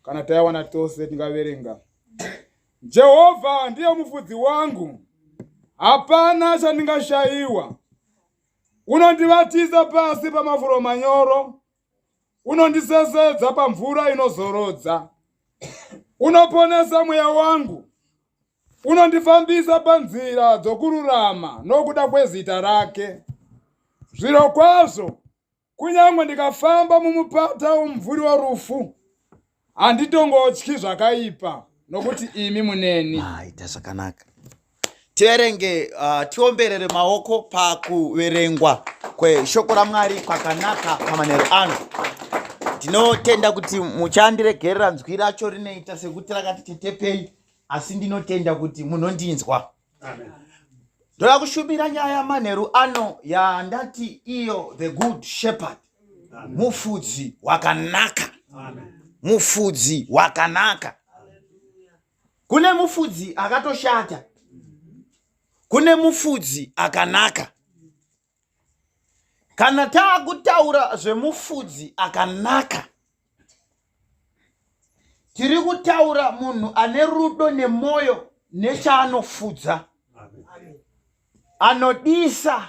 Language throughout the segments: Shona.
Kana taiwana tose tingaverenga. Jehovha ndiye mufudzi wangu, hapana chandingashayiwa. Unondivatisa pasi pamafuro manyoro, unondisesedza pamvura inozorodza. Unoponesa mweya wangu, unondifambisa panzira dzokururama nokuda kwezita rake. Zvirokwazvo, kunyange ndikafamba mumupata womumvuri worufu, handitongotyi zvakaipa, nokuti imi muneni. Maita zvakanaka. Tiverenge uh, tiomberere maoko pakuverengwa kweshoko raMwari kwakanaka pamanheru ano. Ndinotenda kuti muchandiregerera nzwi racho rinoita sekuti rakati tetepei, asi ndinotenda kuti munondinzwa. Ndoda kushumira nyaya manheru ano yandati iyo the good shepherd, mufudzi wakanaka, mufudzi wakanaka. Kune mufudzi akatoshata, kune mufudzi akanaka. Kana taakutaura zvemufudzi akanaka, tiri kutaura munhu ane rudo nemwoyo nechaanofudza, anodisa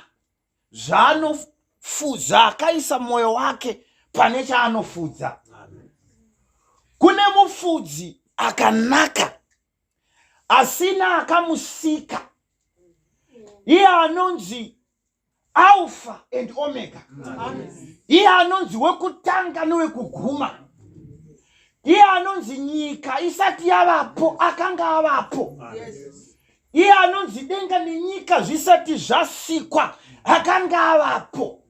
zvaanofudza, akaisa mwoyo wake pane chaanofudza. Kune mufudzi akanaka asina akamusika, iye anonzi Alpha and Omega, iye anonzi wekutanga newekuguma, iye anonzi nyika isati yavapo akanga avapo, iye anonzi denga nenyika zvisati zvasikwa akanga avapo.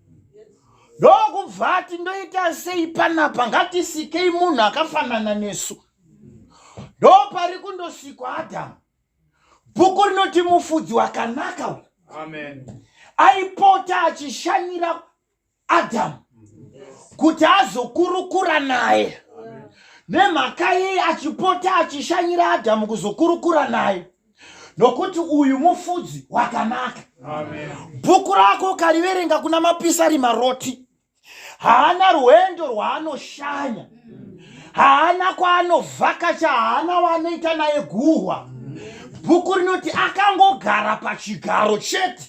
Ndokubva ati ndoita sei panapa, ngatisikei munhu akafanana nesu. Ndopari kundosikwa Adhamu. Bhuku rinoti mufudzi wakanaka uyu aipota achishanyira Adhamu kuti azokurukura naye. Nemhaka yei achipota achishanyira Adhamu kuzokurukura naye? Nokuti uyu mufudzi wakanaka. Bhuku rako ukariverenga kuna Mapisarima roti haana rwendo rwaanoshanya, haana kwaanovhakacha, haana waanoita naye guhwa. Bhuku rinoti akangogara pachigaro chete,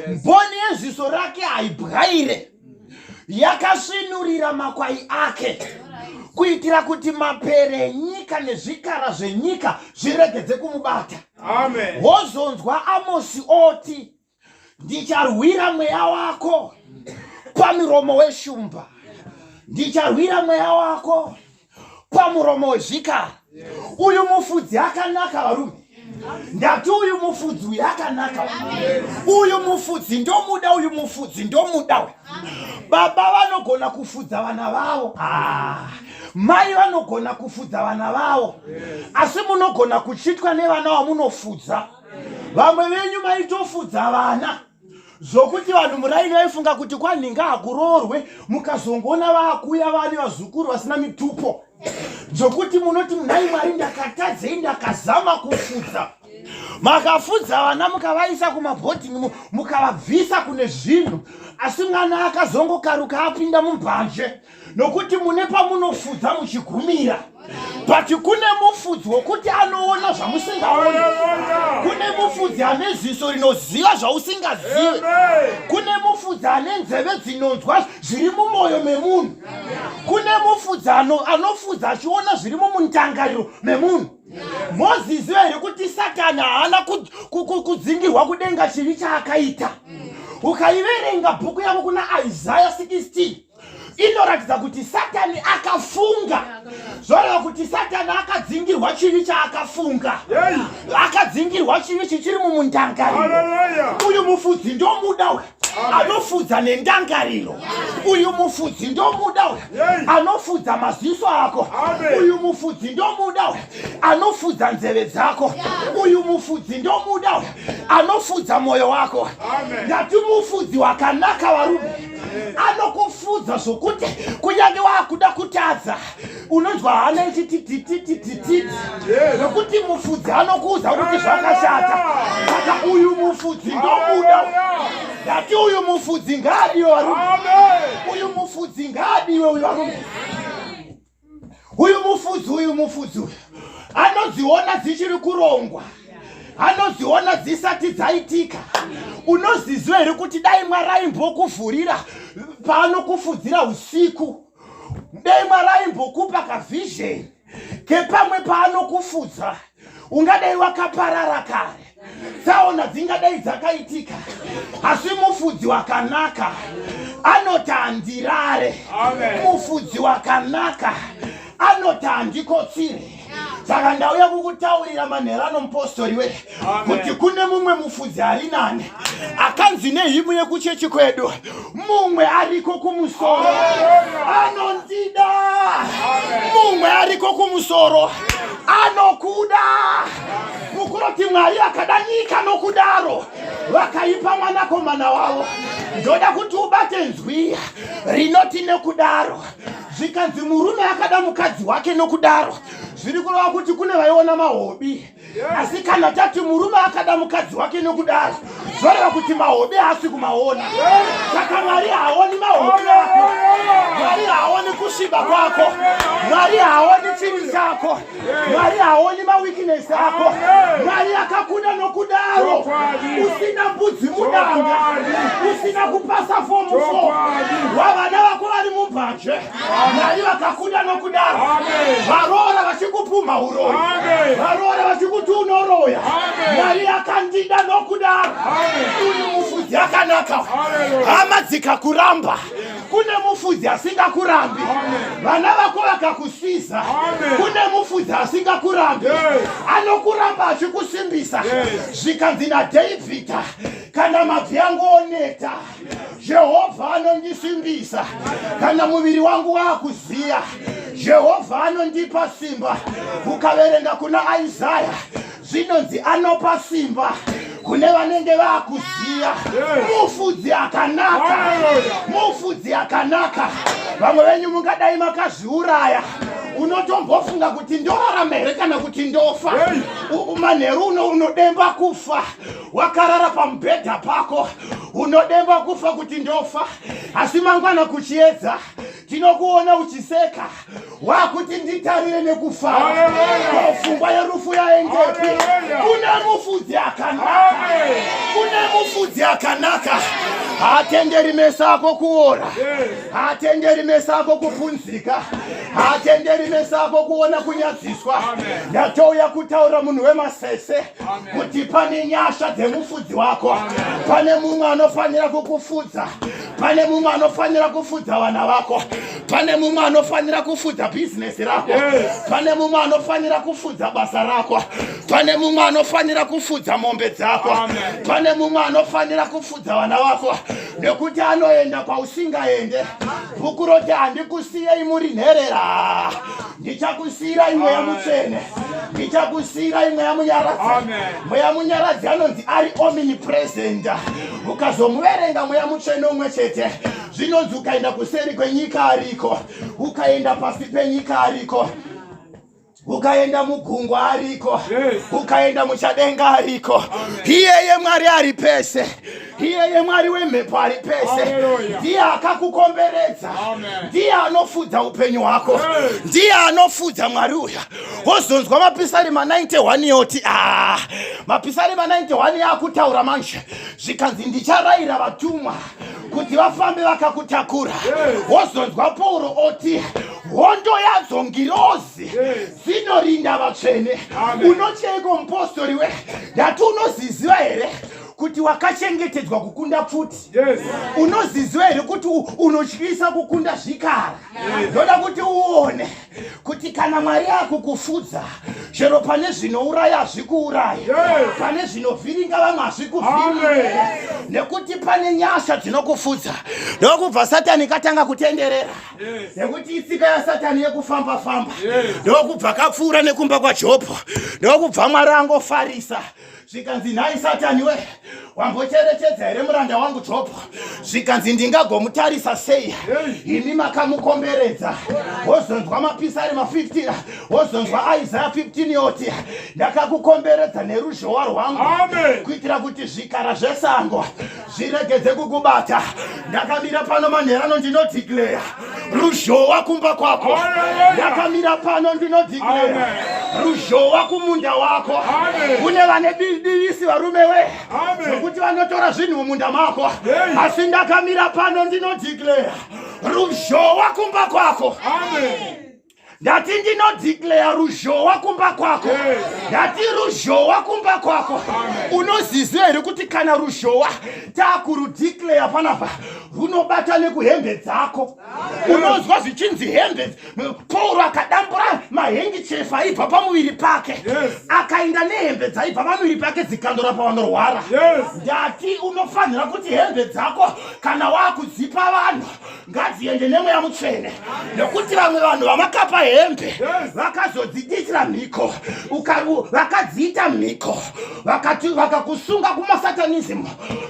mboni yeziso rake haibwaire, yakasvinurira makwai ake kuitira kuti mapere enyika nezvikara zvenyika zviregedze kumubata. Wozonzwa Amosi oti, ndicharwira mweya wako pamuromo weshumba, ndicharwira mweya wako pamuromo wezvikara. Uyu mufudzi akanaka varume, ndati uyu mufudzi uyu akanaka, uyu mufudzi ndomuda, uyu mufudzi ndomuda. Uyu baba vanogona kufudza vana vavo, ah, mai vanogona kufudza vana vavo, asi munogona kuchitwa nevana vamunofudza. Vamwe venyu maitofudza vana zvokuti vanhu muraini vaifunga kuti kwanhinga hakuroorwe, mukazongoona vaakuuya vane vazukuru vasina mitupo, zvokuti munoti nhai Mwari, ndakatadzei? Ndakazama kufudza. Makafudza vana mukavaisa kumabhodhingi, mukavabvisa kune zvinhu, asi mwana akazongokaruka apinda mumbanje, nokuti mune pamunofudza muchigumira. But kune mufudzi wokuti anoona zvamusingaoni, kune mufudzi ane ziso rinoziva zvausingazive, kune mufudzi ane nzeve dzinonzwa zviri mumwoyo memunhu, kune mufudzi anofudza achiona zviri mumundangariro memunhu. Moziziva here kuti Satani haana kudzingirwa kudenga chivi chaakaita? Ukaiverenga bhuku yavo kuna Isaya 16 inoratidza kuti Satani akafunga, zvoreva kuti Satani akadzingirwa chivi chaakafunga, akadzingirwa chivi chichiri mumundangariro. Uyu mufudzi ndomuda uyu anofudza nendangariro, uyu mufudzi ndomuda uyu anofudza maziso ako, uyu mufudzi ndomuda uyu anofudza nzeve dzako, uyu mufudzi ndomuda uyu anofudza mwoyo wako. Ndati mufudzi wakanaka varume, anokufudza zvokuti kunyange waakuda kutadza unonzwa hana ichititititititi, nokuti mufudzi anokuudza kuti zvakashata. Saka uyu mufudzi ndomuda, ndati uyu mufudzi ngaadiwe varume, uyu mufudzi ngaadiwe uyu varume, uyu mufudzi. Mufudzi uyu, mufudzi uyu anodziona dzichiri kurongwa, anodziona dzisati dzaitika. Unoziziva here kuti dai Mwari aimbokuvhurira paanokufudzira usiku, dai Mwari aimbokupa kavhizheni kepamwe paanokufudza, ungadai wakaparara kare, tsaona dzingadai dzakaitika. Asi mufudzi wakanaka anoti handirare, mufudzi wakanaka anoti handikotsire. Saka ndauya kukutaurira manherano, mupostori we, kuti kune mumwe mufudzi ari nani akanzi nehimu yekuchechi kwedu, mumwe ariko kumusoro anondida, mumwe ariko kumusoro anokuda. Mukuroti Mwari akada nyika nokudaro vakaipa mwanakomana wavo. Ndoda kuti ubate nzwi rinoti nekudaro. Zvikanzi murume akada mukadzi wake nokudaro, zviri kureva kuti kune vaiona mahobi. Asi kana tati murume akada mukadzi wake nokudaro, zvoreva kuti mahobi haasi kumaona. Saka Mwari haaoni mahobi ako, Mwari haaoni kusviba kwako, Mwari haaoni chivi chako, Mwari haaoni maweakness ako. Mwari akakuda nokudaro, usina mbudzi mudanga, usina kupasa fomu fo, wavana vako vari mubhaje, Mwari vakakuda nokudaro. Varoora vachikupumha uroyi, varoora vachikuti unoroya, Mwari akandida nokudaro. Uyu mufudzi akanaka. Hama dzikakuramba, kune mufudzi asingakurambi. Vana vako vakakusiza, kune mufudzi asingakurambi, anokuramba achikusimbisa. Zvikanzi naDhavhidha, kana mabvi angu oneta, Jehovha anondisimbisa. Kana muviri wangu waakuziya, Jehovha anondipa simba. Ukaverenga kuna Isaya, zvinonzi anopa simba kune vanenge vaakuziya. Mufudzi akanaka, mufudzi akanaka. Vamwe venyu mungadai makazviuraya, unotombofunga kuti ndorarama here kana kuti ndofa. Manheru uno unodemba kufa, wakarara pamubhedha pako unodemba kufa kuti ndofa, asi mangwana kuchiedza tinokuona uchiseka, wakuti nditarire nekufara. Pfungwa yerufu yaendepi? Kune mufudzi akanaka, kune mufudzi akanaka. Haatenderi meso ako kuora, haatenderi meso ako kupunzika, haatenderi meso ako kuona kunyadziswa. Ndatouya kutaura munhu wemasese kuti pane nyasha dzemufudzi wako. Pane mumwe anofanira kukufudza, pane mumwe anofanira kufudza vana vako, pane mumwe anofanira kufudza bhizinesi rako, pane mumwe anofanira kufudza basa rako, pane mumwe anofanira kufudza mombe dzako, pane mumwe anofanira kufudza vana vako, nekuti anoenda kwausingaende. Bhuku roti handikusiyei muri nherera, ndichakusiyirai Mweya Mutsvene, ndichakusiyirai Mweya Munyaradzi. Mweya Munyaradzi anonzi ari omnipresent. Ukazomuverenga Mweya Mutsvene umwe chete, zvinonzi ukaenda kuseri kwenyika ariko, ukaenda pasi penyika ariko, ukaenda mugungwa ariko, ukaenda muchadenga ariko. Iyeye Mwari ari pese, iyeye Mwari wemhepo ari pese, ndiye akakukomberedza, ndiye anofudza upenyu hwako, ndiye anofudza Mwari uya. Wozonzwa Mapisarima 91 yoti, Mapisarima 91 yakutaura manje, zvikanzi ndicharayira vatumwa kuti vafambe vakakutakura. Wozonzwa Pauro oti hondo yadzo ngirozi dzinorinda vatsvene. Unocheiko mupostori we? Ndati unoziziva here kuti wakachengetedzwa kukunda pfuti? Unoziziva here kuti unotyisa kukunda zvikara? Ndoda kuti uone kuti kana Mwari akukufudza, chero pane zvinouraya hazvikuuraya, pane zvinovhiringa vamwe hazvikuvhiringa, nekuti pane nyasha dzinokufudza. Ndokubva Satani katanga kutenderera, nekuti itsika yaSatani yekufamba famba. Ndokubva kapfuura nekumba kwaJobho, ndokubva Mwari angofarisa. Zvikanzi, nhai Satani we, wambocherechedza here muranda wangu Jobho? Zvikanzi, ndingagomutarisa sei? Imi makamukomberedza. Wozonzwa mapisarema 15, wozonzwa Isaya 15 yoti, ndakakukomberedza neruzhowa rwangu kuitira kuti zvikara zvesango zviregedze kukubata. Ndakamira pano manherano ndinodeclare ruzhowa kumba kwako. Ndakamira pano ndinodeclare ruzhowa kumunda wako. Kune vane divisi varume we zvekuti vanotora zvinhu mumunda mako, asi ndakamira pano ndinodeclare ruzhowa kumba kwako. Ndati ndinodeclare ruzhowa kumba kwako. Ndati ruzhowa kumba kwako. Unoziziva here kuti kana ruzhowa takurudeclare panapa runobata nekuhembe dzako? Unonzwa zvichinzi hembe. Pauro akadambura mahengichefu aibva pamuviri pake, akaenda nehembe dzaibva pamuviri pake dzikandorapa vanorwara. Ndati unofanira kuti hembe dzako kana wakudzipa vanhu ngadziende nemweya mutsvene, nekuti vamwe vanhu vamakapa hembe vakazodziitira mhiko, vakadziita mhiko, vakakusunga kumasatanism,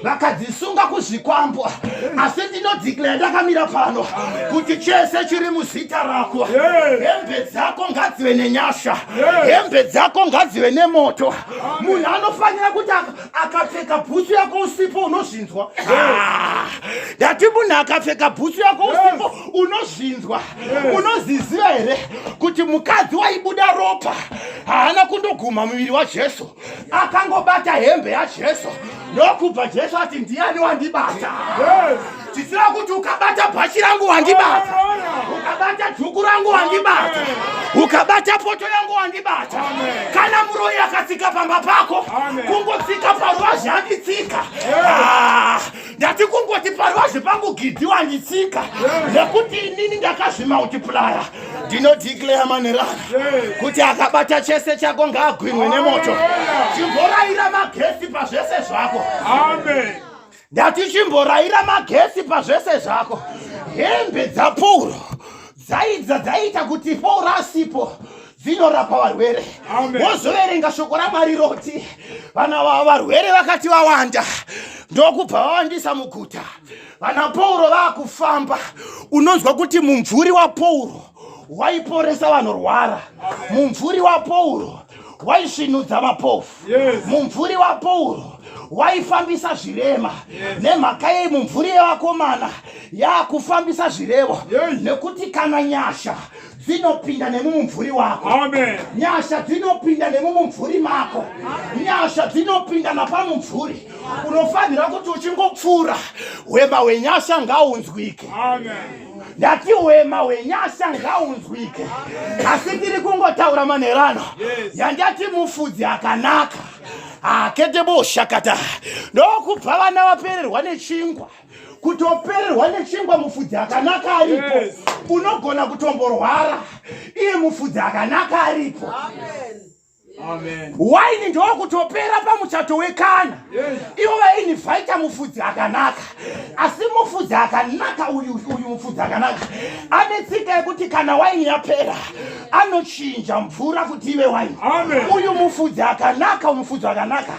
vakadzisunga kuzvikwambo. Asi ndinodeclare ndakamira pano kuti chese chiri muzita rako, hembe dzako ngadzive nenyasha, hembe dzako ngadzive nemoto. Munhu anofanira kuti akapfeka bhutsu yako usipo unozvinzwa. Ah, ndati munhu akapfeka bhutsu yako usipo unozvinzwa. Unoziziva here kuti mukadzi waibuda ropa haana kundoguma muviri waJesu, akangobata hembe yaJesu, ndokubva Jesu ati, "Ndiani wandibata?" Tichira kuti ukabata bhachi rangu wandibata, ukabata dhuku rangu wandibata, ukabata poto yangu wandibata. Kana muroyi akatsika pamba pako, kungotsika paruvazhe anditsika. Ah, ndati kungoti paruvazhe pangu gidhi wanditsika, nekuti inini ndakazvimultiplya. Ndinodeclare manerana kuti akabata chese chako ngaagwinwe nemoto. Chimborayira magesi pazvese zvako. Amen. Ndati chimborayira magesi pazvese zvako. Hembe dzaPauro dzaidza dzaiita kuti Pauro asipo dzinorapa varwere. Amen. Wozoverenga shoko raMwari roti vana varwere vakati vawanda, ndokubva vawandisa muguta. Vana Pauro vaakufamba, unonzwa kuti mumvuri waPauro waiporesa vanorwara, mumvuri waPauro waisvinudza mapofu, mumvuri waPauro waifambisa zvirema. Nemhaka yei mumvuri yevakomana yaakufambisa zvirevo? Nekuti kana nyasha dzinopinda nemumumvuri wako, Amen. nyasha dzinopinda nemumumvuri mako, nyasha dzinopinda napamumvuri, unofanira kuti uchingopfuura, hwema hwenyasha ngaunzwike. Amen. Ndati hwema hwenyasha ngaunzwike. Asi ndiri kungotaura manerano yandati mufudzi akanaka akete boshakata, ndokubva vana vapererwa nechingwa, kutopererwa nechingwa mufudzi akanaka aripo. Unogona kutomborwara iye mufudzi akanaka aripo. Amen. Waini ndokutopera pamuchato wekana, ivo vainivhaita mufudzi akanaka. Asi mufudzi akanaka uyu, uyu mufudzi akanaka ane tsika yekuti kana waini yapera anochinja mvura kuti ive waini. Amen. Uyu mufudzi akanaka, mufudzi akanaka,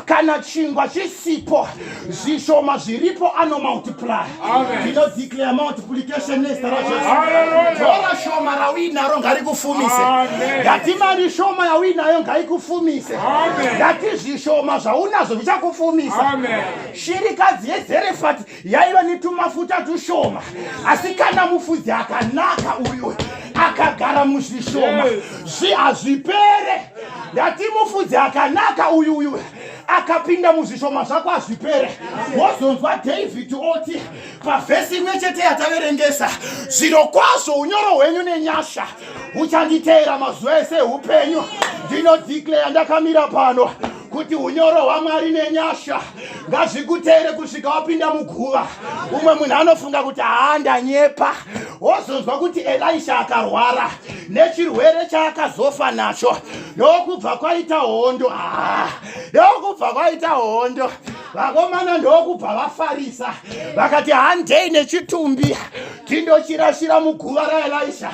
kana chingwa chisipo, zvishoma zviripo anomultiply. Amen. Ndinodeclare multiplication nezita raJesu. Hallelujah. Tora shoma rauinaro ngarikufumise. Amen. Ndati mari shoma yauinayo ngaikufumise. Amen. Ndati zvishoma zvaunazvo zvichakufumisa. Amen. Shirikadzi yeZerefati yaiva netumafuta tushoma, asi kana mufudzi akanaka uyu akagara muzvishoma, zvi hazvipere. Ndati mufudzi akanaka uyu, uyu akapinda muzvishoma zvako hazvipere. Wozonzwa David oti pavhesi imwe chete yataverengesa, "Zviro kwazvo unyoro hwenyu nenyasha huchanditeera mazuva ese eupenyu." Ndinodeclare ndakamira pano kuti unyoro hwaMwari nenyasha ngazvikuteere kusvika wapinda muguva. Umwe munhu anofunga kuti, "Haa, ndanyepa." Wozonzwa kuti Elisha akarwara nechirwere chaakazofa nacho, ndokubva kwaita hondo. Haa, ndokubva kwaita hondo. Vakomana ndokubva vafarisa vakati handei nechitumbi tindochirashira muguva raElisha.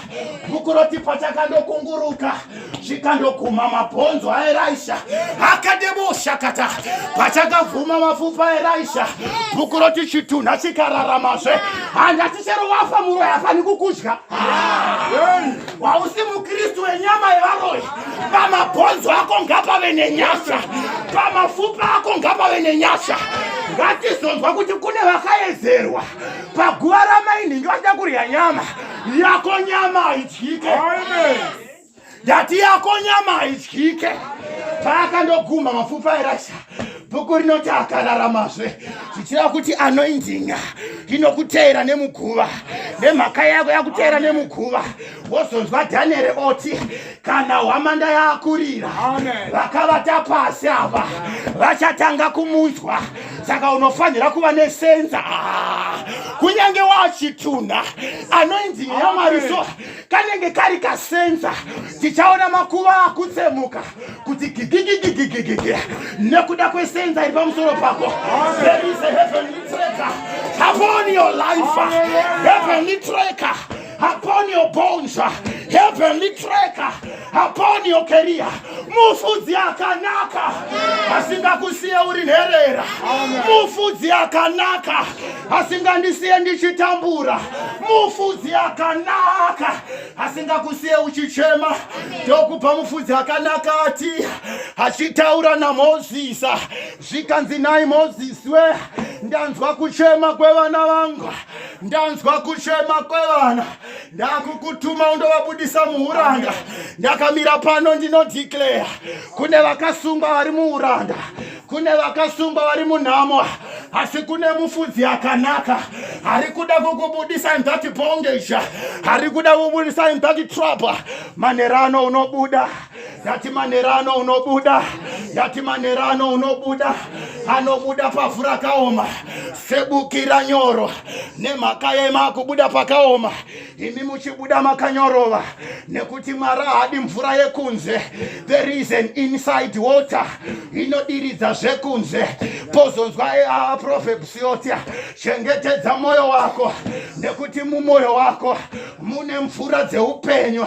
Bhuku roti pachakandokunguruka chikandoguma mabhonzo aElisha akadeboshakata. Pachakabvuma mafupa aElisha, bhuku roti chitunha chikararamazve. Handati chero wafa muroyi afani kukudya. Hausi mukristu wenyama yevaroyi. Pamabhonzo ako ngapave nenyasha, pamafupa ako ngapave nenyasha. Ngatizonzwa kuti kune vakaezerwa paguva ramainhingi vachida kurya nyama yako. Nyama haidyike, ndati yako nyama haidyike. Paakandoguma mafupa aErisha, bhuku rinoti akararamazve, zvichireva kuti anointing inokuteera nemuguva. Nemhaka yako yakuteera nemuguva, wozonzwa Dhanieri oti kana hwamanda yakurira, vakavata pasi apa vachatanga kumunzwa. Saka unofanira kuva nesensor, kunyange wachitunha anointing yaMwari. So kanenge kari kasensor, tichaona makuva akutsemuka kuti gigigigigigigi nekuda kwesensor iri pamusoro pako. There is a heavenly tracker upon your life, heavenly tracker upon your bones, heavenly tracker upon your career. Mufudzi akanaka asingakusiye uri nherera, mufudzi akanaka asingandisiye ndichitambura, mufudzi akanaka asingakusiye uchichema. Ndokubva mufudzi akanaka ati achitaura naMozisi, zvikanzi, "Nai Mozisi we, ndanzwa kuchema kwevana vangu, ndanzwa kuchema kwevana, ndakukutuma undovabudisa muuranda." Ndakamira pano ndinodeclare kune vakasungwa vari muuranda, kune vakasungwa vari munhamo, asi kune mufudzi akanaka ari kuda kukubudisa in that bondage, ari kuda kukubudisa in that trouble. Manerano unobuda, ndati manerano unobuda, ndati manerano unobuda. Anobuda pavhu rakaoma sebukira nyoro. Nemhaka yemakubuda pakaoma, imi muchibuda makanyorova, nekuti Mwari haadi mvura yekunze. There is an inside water inodiridza zvekunze. Pozonzwa Proverbs yoti, "Chengetedza mwoyo wako, nekuti mumwoyo wako mune mvura dzeupenyu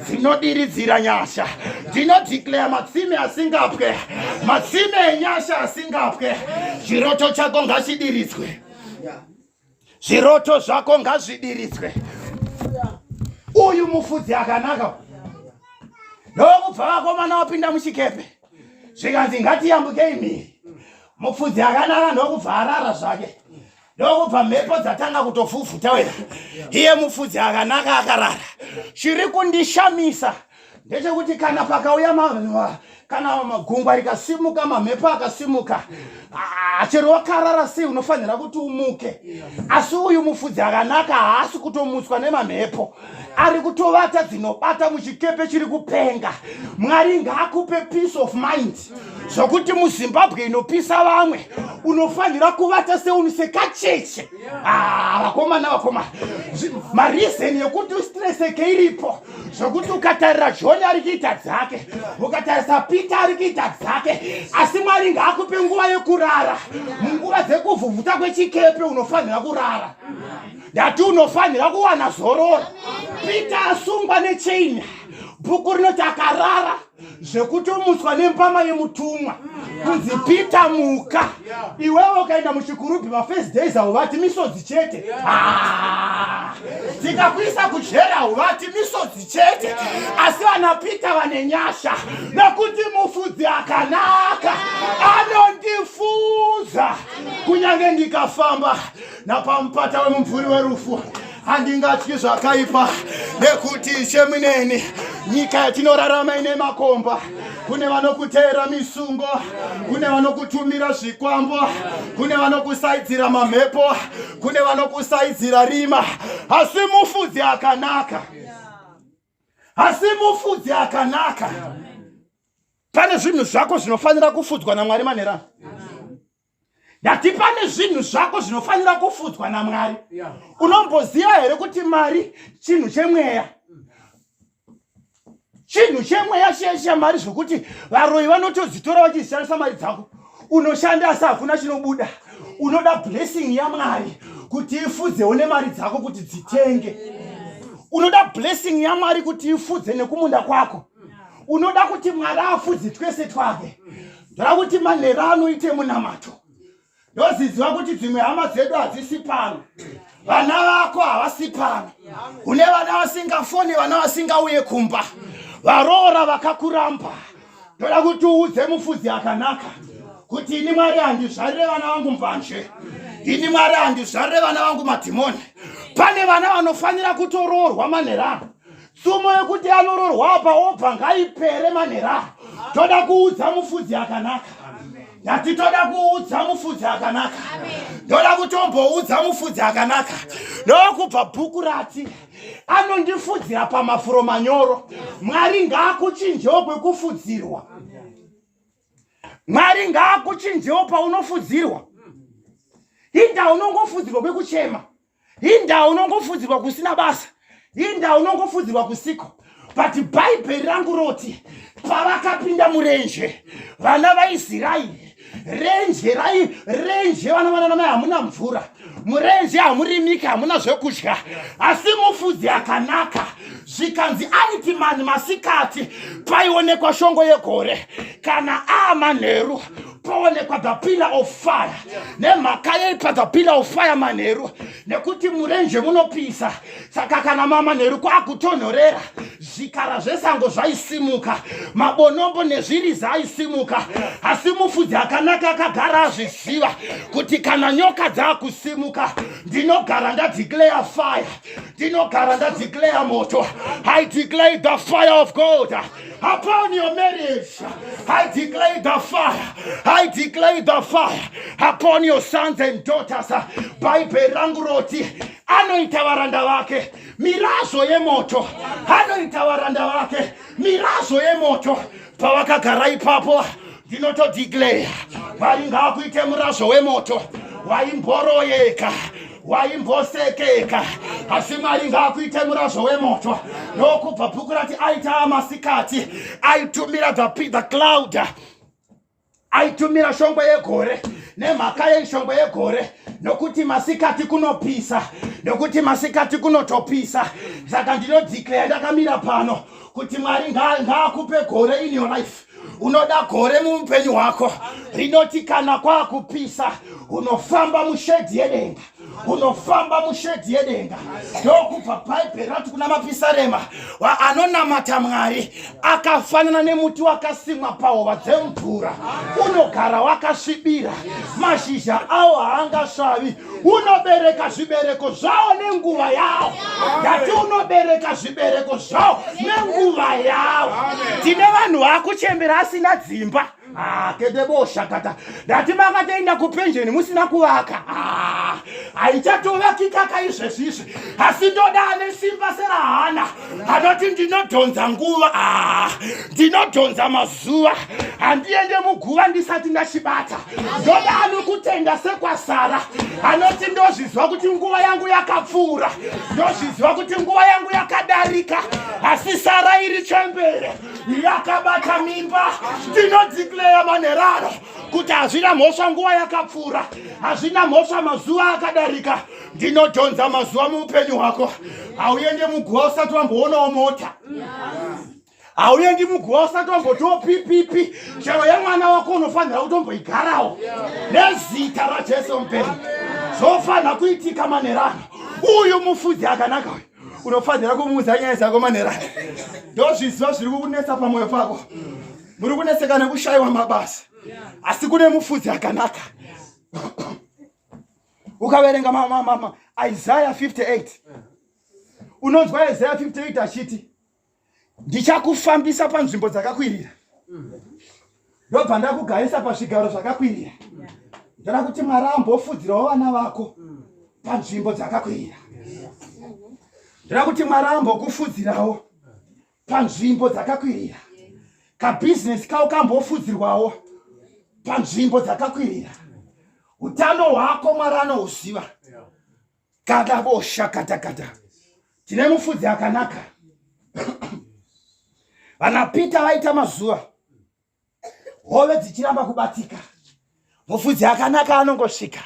dzinodiridzira nyasha." Ndinodeclare matsime asingapwe, matsime enyasha asingapwe. Chiroto chako ngachidiridzwe, zviroto zvako ngazvidiridzwe. Uyu mufudzi akanaka. Ndokubva vakomana vapinda muchikepe, zvikanzi, "Ngatiyambukei mhiri." Mufudzi akanaka ndokubva arara zvake. Ndokubva mhepo dzatanga kutofufhuta wena, iye mufudzi akanaka akarara. Chiri kundishamisa ndechekuti kana pakauya kana gungwa rikasimuka, mamhepo akasimuka, chero wakarara sei unofanira kuti umuke. Asi uyu mufudzi akanaka haasi kutomutswa nemamhepo, ari kutovata dzinobata muchikepe chiri kupenga. Mwari ngaakupe peace of mind, zvokuti muZimbabwe inopisa vamwe unofanira kuvata seunu sekacheche. Ah, vakomana, vakomana, mareason yekuti ustresseke iripo, zvokuti ukatarira John ari kuita dzake, ukatarisa Peter ari kuita dzake, asi Mwari ngaakupe nguva yekurara. Munguva dzekuvhuvhuta kwechikepe unofanira kurara, ndati unofanira kuwana zororo. Peter asungwa nechain, bhuku rinoti akarara zvekutomutswa nembama yemutumwa kunzi, "Peter, muka." Iwewe ukaenda muchikurubhi mafirst days hauvati, misodzi chete. Ah! Tikakuisa kujeri hauvati, misodzi chete. Asi vana Peter vane nyasha nekuti mufudzi akanaka anondifuza. Kunyange ndikafamba napamupata wemumvuri werufu, handingatyi zvakaipa, nekuti Ishe muneni. Nyika yatinorarama ine makomba. Kune vanokuteera misungo, kune vanokutumira zvikwambo, kune vanokusaidzira mamhepo, kune vanokusaidzira rima, asi mufudzi akanaka, asi mufudzi akanaka. Pane zvinhu zvako zvinofanira kufudzwa naMwari manerano. Ndati pane zvinhu zvako zvinofanira kufudzwa naMwari. Unomboziva here kuti mari chinhu chemweya? Chinhu chemweya chiya mari, zvokuti varoyi vanotodzitora vachizishandisa mari dzako. Unoshanda asi hakuna chinobuda. Unoda blessing yaMwari kuti ifudzewo nemari dzako kuti dzitenge. Unoda blessing yaMwari kuti ifudze nekumunda kwako. Unoda kuti Mwari afudze twese twake. Ndoda kuti manhero anoite munamato. Ndoziziva kuti dzimwe hama dzedu hadzisi pano. Vana vako havasi pano. Une vana vasingafoni, vana vasingauye kumba. Varoora vakakuramba. Ndoda kuti uudze mufudzi akanaka kuti ini Mwari handizvarire vana vangu mbanje. Ini Mwari handizvarire vana vangu madhimoni. Pane vana vanofanira kutoroorwa manherano. Tsumo yekuti anoroorwa apa obva ngaipere manherano. Toda kuudza mufudzi akanaka. Ndati toda kuudza mufudzi akanaka. Ndoda kutomboudza mufudzi akanaka. Ndokubva bhuku rati anondifudzira pamafuro manyoro. Mwari ngaakuchinjewo kwekufudzirwa. Mwari ngaakuchinjewo paunofudzirwa. Inda unongofudzirwa kwekuchema. Inda unongofudzirwa kusina basa. Inda unongofudzirwa kusiko. But Bhaibheri rangu roti pavakapinda murenje vana vaIsraeri renje rai renje vana vana namai hamuna mvura murenje hamurimiki hamuna zvekudya asi mufudzi akanaka zvikanzi aiti mani masikati paionekwa shongo yegore kana aamanheru poonekwa the pillar of fire nemhaka yei pa the pillar of fire manheru nekuti murenje munopisa saka kana mamanheru kwakutonhorera zvikara zvesango zvaisimuka mabonombo nezviriza aisimuka asi mufudzi akanaka akagara azviziva kuti kana nyoka dzakusimuka ndinogara ndadeclare fire ndinogara ndadeclare moto i declare the fire of god upon your marriage. I declare the fire. I declare the fire upon your sons and daughters. Bhaibheri rangu roti anoita varanda vake mirazvo yemoto, anoita varanda vake mirazvo yemoto. Pavakagara ipapo ndinotodeclare Mwari ngaakuite murazvo wemoto waimboroyeka waimbosekeka asi Mwari ngaakuite murazvo wemoto. Ndokubva bhuku rati aita amasikati aitumira the cloud, aitumira shongwe yegore. Nemhaka yei shongwe yegore? Nokuti masikati kunopisa, nokuti masikati kunotopisa. Saka ndinodeclare ndakamira pano kuti Mwari ngaakupe gore in your life. Unoda gore muupenyu hwako rinoti kana kwakupisa unofamba mushedhi yedenga, unofamba mushedhi yedenga. Ndokubva Bhaibheri rati kuna mapisarema, anonamata Mwari akafanana nemuti wakasimwa pahova dzemvura, unogara wakasvibira, mashizha awo haangasvavi, unobereka zvibereko zvawo nenguva yawo. Ndati unobereka zvibereko zvawo nenguva yawo. Tine vanhu vakuchembera asina dzimba. Kedeboshakata. Ndati makatoenda kupenjeni musina kuvaka. Haichatovakika kaizvezvi izvi. Asi ndoda ane simba serahana anoti ndinodhonza nguva, ndinodhonza mazuva, handiende muguva ndisati ndachibata. Ndoda anokutenda sekwasara anoti ndozviziva kuti nguva yangu yakapfuura, ndozviziva kuti nguva yangu yakadarika, asi Sara iri chembere yakabata mimba. Ndinodeclare manherano kuti hazvina mhosva nguva yakapfuura, hazvina mhosva mazuva akadarika. Ndinodhonza mazuva muupenyu hwako. Hauende muguva usati wamboonawo mota. Hauendi muguva usati wambotiwo pipipi. Chero yemwana wako unofanira kutomboigarawo nezita raJesu mupenyu. Zvofanira kuitika manherano. Uyu mufudzi akanaka uyu unofanira kumuudza nyaya dzako manherano. Ndozviziva zviri kukunetsa pamwoyo pako. Muri kunetseka nekushayiwa mabasa, asi kune mufudzi akanaka. Ukaverenga Isaiah 58 unonzwa Isaiah 58 achiti ndichakufambisa panzvimbo dzakakwirira, ndobva ndakugarisa pazvigaro zvakakwirira. Ndoda kuti Mwari ambofudzirawo vana vako panzvimbo dzakakwirira. Ndoda kuti Mwari ambokufudzirawo panzvimbo dzakakwirira. Kabhizinesi kako kambofudzirwawo panzvimbo dzakakwirira. Utano hwako Mwari anohuziva. Kadabosha katakata. Tine mufudzi akanaka. Vana Peter vaita mazuva hove dzichiramba kubatika. Mufudzi akanaka anongosvika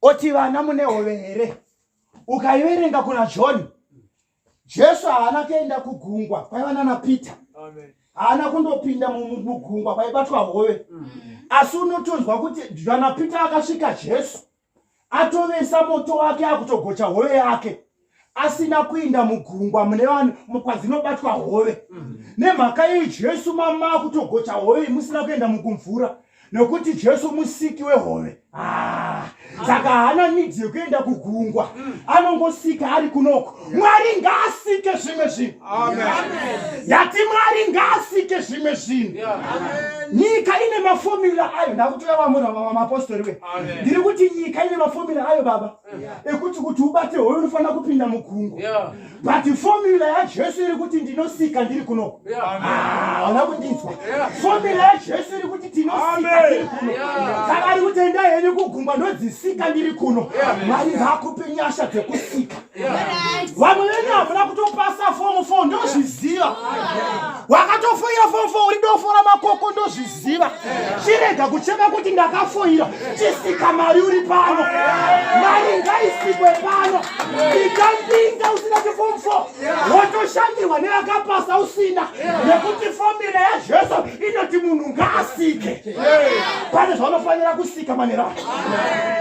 oti vana mune hove here? Ukaiverenga kuna John, Jesu haana kuenda kugungwa kwaiva nana Peter. Haana kundopinda mugungwa kwaibatwa hove. Asi unotonzwa kuti vana Peter akasvika Jesu atovesa moto wake akutogocha hove yake asina kuinda mugungwa mune vanhu kwadzinobatwa hove. Nemhaka iyi Jesu mama akutogocha hove musina kuenda mukumvura nekuti Jesu musiki wehove. Saka haana need yekuenda kugungwa, anongosika ari kunoko. Mwari ngaasike zvimwe zvinhu. Ndati Mwari ngaasike zvimwe zvinhu. Nyika ine mafomula ayo. Ndakutoya vamwe mapostori we, ndiri kuti nyika ine mafomula ayo baba, ekuti kuti ubate hove unofanira kupinda mugungwa, but formula yaJesu iri kuti ndinosika ndiri kunoko. Hauna kundinzwa? Formula yaJesu iri kuti tinosika tiri kuno. Saka ari kuti endai henyu kugungwa, ndodzisika ndiri kuno. Mwari ngaakupe nyasha dzekusika. Vamwe venyu hamuna kutopasa form 4, ndozviziva. Wakatofoira form 4, uri dofora makoko, ndozviziva. Chirega kuchema kuti ndakafoira, chisika mari uri pano. Mari ngaisikwe pano. Ikapinda usina chiform 4, wotoshandirwa neakapasa usina, nekuti formula yaJesu inoti munhu ngaasike. Pane zvaunofanira kusika manera.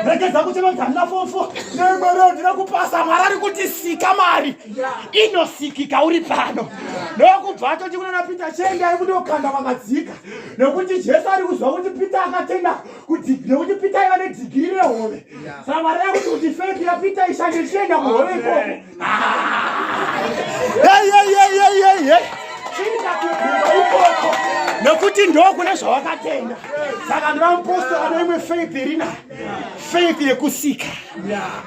Regedza kuchema kuti handina form 4 nemwero ndina kupasa. Mwari ari kuti sika mari, inosikika uri pano. Ndokubva atoti kuna naPeter, chiendai kundokanda kwakadzika, nekuti Jesu ari kuzwa kuti Peter akatenda kuti, nekuti Peter aiva nedhigiri rehove. Saka Mwari ari kuti faith yaPeter ishande, chienda kuhove ikoko. Chienda kugungwa ikoko, nekuti ndokune zvawakatenda. Saka ndina mupostora neimwe faith irina faith yekusika.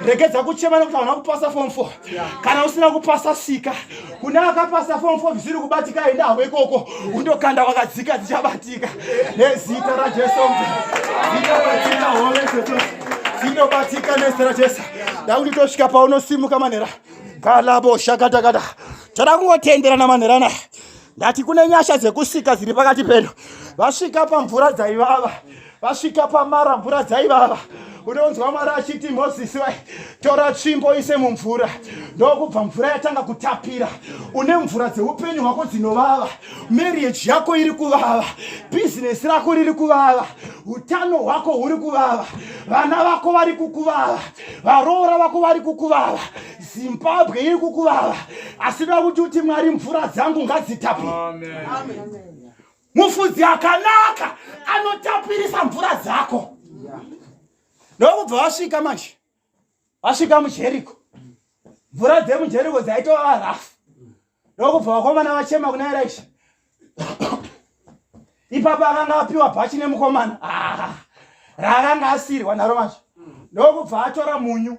Regedza kuchema nekuti hauna kupasa form 4. Kana usina kupasa, sika. Kune akapasa form 4 zvisiri kubatika, enda hako ikoko undokanda wakadzika, dzichabatika nezita raJesu. Dzinobatika hove dzoto, dzinobatika nezita raJesu. Dakuti tosvika paunosimuka manhera kalabo shakatakata. Toda kungotenderana manherana. Ndati kune nyasha dzekusika dziri pakati pedu. Vasvika pamvura dzaivava, vasvika pamara mvura dzaivava, unonzwa Mwari achiti, Mozisi wai, tora tsvimbo ise mumvura. Ndokubva mvura yatanga kutapira. Une mvura dzeupenyu hwako dzinovava, marriage yako iri kuvava, bhizinesi rako riri kuvava, utano hwako huri kuvava, vana vako vari kukuvava, varoora vako vari kukuvava, Zimbabwe iri kukuvava, asi da kuti uti, Mwari, mvura dzangu ngadzitapire. Mufudzi akanaka anotapirisa mvura dzako. Ndokubva vasvika manje, vasvika muJeriko, mvura dzemuJeriko dzaitova rafu. Ndokubva vakomana vachema kuna Elisha. Ipapo akanga apiwa bhachi nemukomana raakanga asirwa naro manje. Ndokubva atora munyu,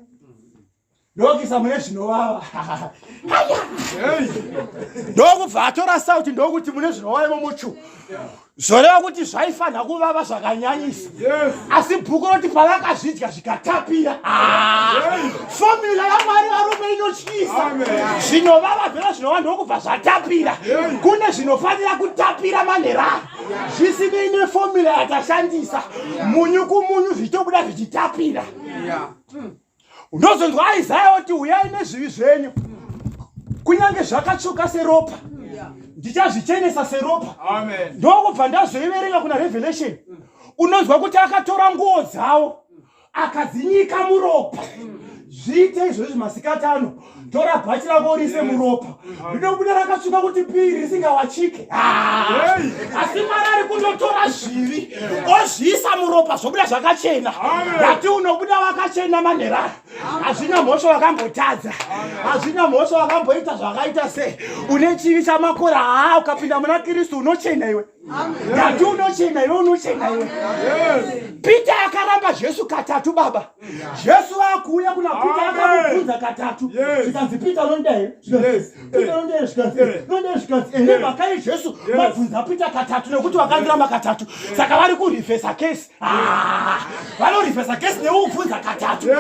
ndokuisa mune zvinovava. Ndokubva atora sauti, ndokuti mune zvinovava imomuchu, zvoreva kuti zvaifanira kuvava zvakanyanyisa. Asi bhuku roti pavakazvidya zvikatapira. Formula yaMwari varume inotyisa. Zvinovava zvona zvinova, ndokubva zvatapira. Kune zvinofanira kutapira manherano, zvisinei neformula yatashandisa. Munyu kumunyu, zvichitobuda zvichitapira. Unozonzwa Isaya oti, uyai nezvivi zvenyu, kunyange zvakatsvuka seropa, ndichazvichenesa seropa. Ndokubva ndazoiverenga kuna Revelation, unonzwa kuti akatora nguo dzavo akadzinyika muropa. Zviite izvozvi masikati ano. Tora bhachi rako urise muropa, rinobuda rakatsvuka kuti piri, risingawachike. Asi Mwari ari kundotora zvivi ozviisa muropa, zvobuda zvakachena. Ndati unobuda wakachena manherano. Hazvina mhosva wakambotadza, hazvina mhosva wakamboita zvakaita sei, une chivi chamakore. Haa, ukapinda muna Kristu unochena iwe. Ndati unochena iwe, unochena iwe. Peter akaramba Jesu katatu baba. Jesu akuuya kuna Peter, akamubvunza katatu, zvikanzi, Peter, unondida here? Peter, unondida here? Zvikanzi, unondida here? Zvikanzi, nemhaka yeJesu mabvunza Peter katatu nekuti wakandiramba katatu. Saka vari kurivhesa kesi, vanorivhesa kesi neukubvunza katatu. Hey,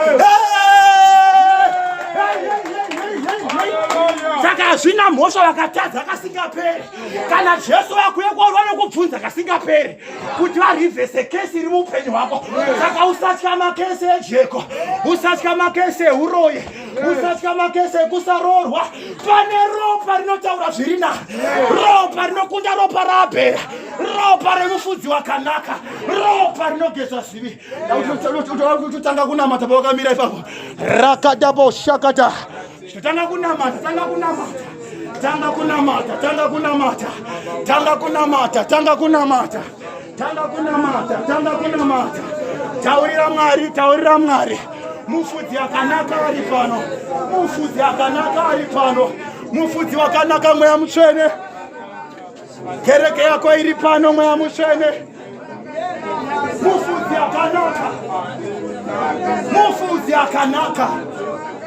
hey, hey, hey, hey. zvinoita. Saka hazvina mhosva vakatadza kasingaperi. Kana Jesu vakuye kwauri vanokubvunza kasingaperi kuti varivhese kesi iri muupenyu hwako. Saka usatya makesi ejeko, usatya makesi euroyi, usatya makesi ekusaroorwa. Pane ropa rinotaura zviri nani, ropa rinokunda ropa raAbhera, ropa remufudzi wakanaka, ropa rinogeza zvivi. Totanga kunamata pawakamira ipapo. Rakadabo shakata. Tanga kunamata, tanga kunamata. Tanga kunamata, tanga kunamata. Tanga kunamata, tanga kunamata. Tanga kunamata, tanga kunamata. Taurira Mwari, taurira Mwari. Mufudzi akanaka ari pano. Mufudzi akanaka ari pano. Mufudzi wakanaka Mweya Mutsvene. Kereke yako iri pano Mweya Mutsvene. Mufudzi akanaka, mufudzi akanaka,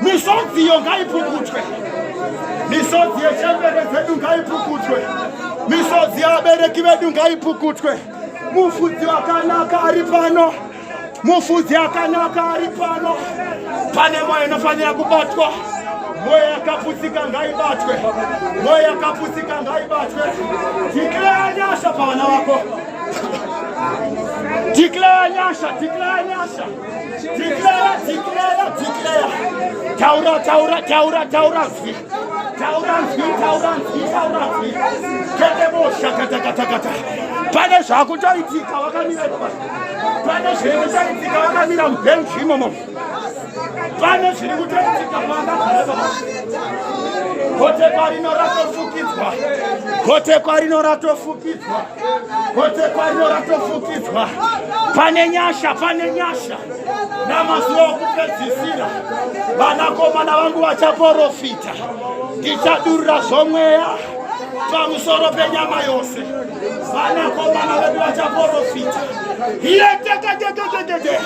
misodzi iyo ngaipukutwe, misodzi yechembere dzedu ngaipukutwe, misodzi yevabereki vedu ngaipukutwe. Mufudzi akanaka ari pano. Mufudzi akanaka ari pano. Pane mwoyo inofanira kubatwa. Mwoyo yakaputsika ngaibatwe. Mwoyo yakaputsika ngaibatwe. Declare nyasha pavana vako. Declare nyasha, declare nyasha. Declare, declare, declare. Taura, taura, taura, taura zwi. Taura nzwi, taura nzwi, taura nzwi. Ketebo shakatakatakata. Pane zvakutoitika wakamira ipapo. Pane zviri kutoitika wakamira mubhenji imomo. Pane zviri kutoitika pawakagara ipapo. Gotekwa rino ratofukidzwa. Gotekwa rino ratofukidzwa. Gotekwa rino ratofukidzwa. Pane nyasha, pane nyasha. Namazuva okupedzisira vanakomana vangu vachaporofita, ndichadurura zvomweya pamusoro penyama yose. Vanakomana vedu vachaporofita, yetetetetetete,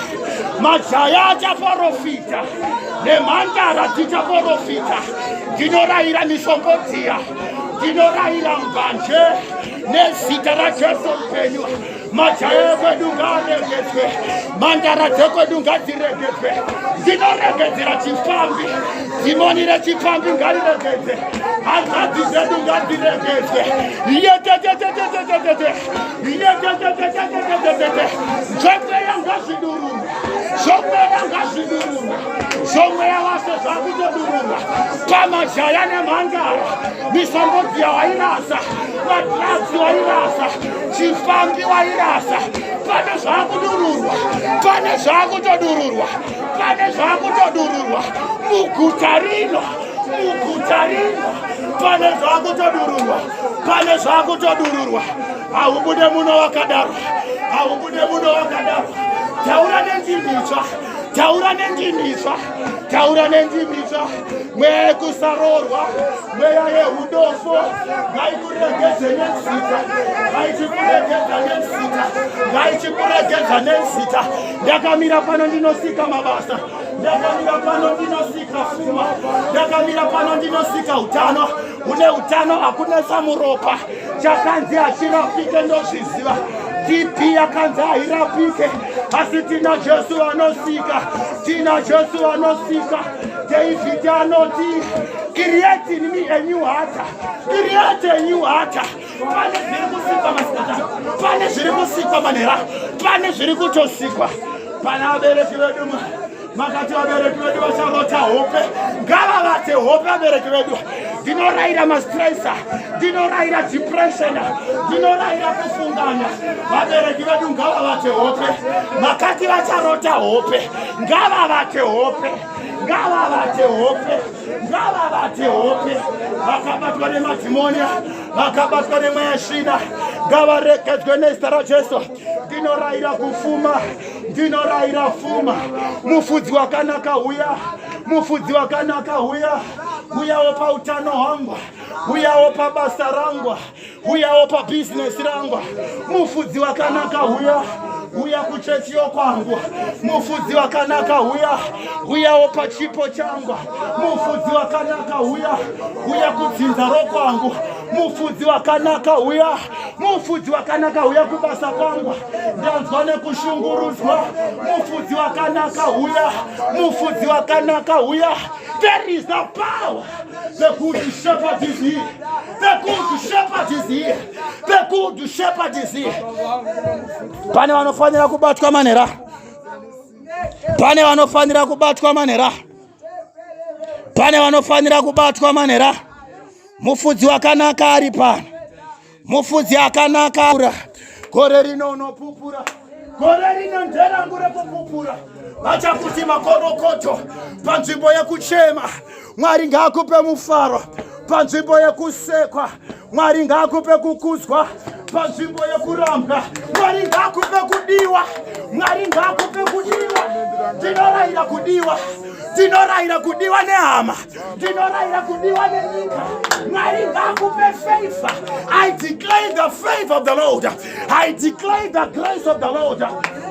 majaya achaporofita nemhandara dzichaporofita. Ndinorayira misongodziya, ndinorayira mbanje nezita raJesu mupenyu. Majaya ekwedu ngaaregedzwe, mhandara dzekwedu ngadziregedzwe. Ndinoregedzera chipfambi, dhimoni rechipfambi ngariregedze, hanzvadzi dzedu ngadziregedzwe. Yetetetetetetete, yetetetetetetete, zvomweya ngazvidururwe, zvomweya ngazvidururwe, zvomweya wase zvakutodururwa pamajaya nemhandara, misombodziya wairasa madrugs wairasa, chifambi wairasa. Pane zvakudururwa, pane zvakutodururwa, pane zvakutodururwa muguta rino, muguta rino pane zvakutodururwa, pane zvakutodururwa. Haubude muno wakadaro, haubude muno wakadaro. Taura nendimi itsva, taura nendimi itsva, taura nendimi itsva. Mweya yekusaroorwa, mweya yehudofo ngaikuregedze nezita, ngaichikuregedza nezita, ngaichikuregedza nezita. Ndakamira pano ndinosika mabasa, ndakamira pano ndinosika fuma, ndakamira pano ndinosika utano. Une utano hakunetsa muropa, chakanzi hachirapike ndozviziva. TB yakanzi hairapike, asi tina Jesu anosika, tina Jesu anosika. David anoti create in me a new heart, create a new heart. Pane zviri kusikwa masikata, pane zviri kusikwa manhera, pane zviri kutosikwa. Pana vabereki vedu makati vabereki vedu vacharota hope, ngavavate hope vabereki vedu. Ndinorayira mastress, ndinorayira depression, ndinorayira kufunganya. Vabereki vedu ngavavate hope, makati vacharota hope, ngavavate hope, ngavavate hope, ngavavate hope. Vakabatwa nemadhimoni, vakabatwa nemweya svina, ngavaregedzwe nezita raJesu. Ndinorayira kufuma, ndinorayira fuma. Mufudzi wakanaka huya, mufudzi wakanaka huya, huyawo pautano hwangu, huyawo pabasa rangu, huyawo pabhizinesi rangu. Mufudzi wakanaka huya. Huya kuchechi yokwangu. Mufudzi wakanaka huya. Huyawo pachipo changu. Mufudzi wakanaka huya. Huya kudzinza rokwangu. Mufudzi wakanaka huya. Mufudzi wakanaka huya kubasa kwangu. Ndanzwa nekushungurudzwa. Mufudzi wakanaka huya. Mufudzi wakanaka huya. There is the power. The good shepherd is here. The good shepherd is here. The good shepherd is here. Pane vanofanira kubatwa manera. Pane vanofanira kubatwa manera. Pane vanofanira kubatwa manera. Mufudzi wakanaka ari pano. Mufudzi akanaka. Gore rino unopupura. Gore rino nderangu rekupupura. Vachakuti makorokoto panzvimbo yekuchema. Mwari ngaakupe mufaro panzvimbo yekusekwa. Mwari ngaakupe kukudzwa panzvimbo yekurambwa. Mwari ngaakupe kudiwa. Mwari ngaakupe kudiwa. Ndinorayira kudiwa. Ndinorayira kudiwa nehama. Ndinorayira kudiwa nenyika. Mwari ngaakupe favor. I declare the favor of the Lord. I declare the grace of the Lord.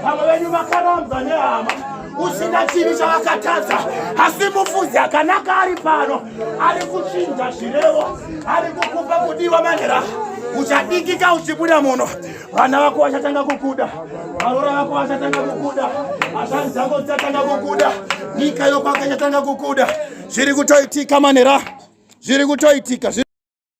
Vamwe venyu vakarambwa nehama usina chivi chavakatadza, asi mufudzi akanaka ari pano, ari kuchinja zvirevo, ari kukupa kudiwa manera. Uchadikika uchibuda muno, vana vako vachatanga kukuda, varoora vako vachatanga kukuda, hazvanzi dzako dzichatanga kukuda, nyika yokwako ichatanga kukuda. Zviri kutoitika manera, zviri kutoitika.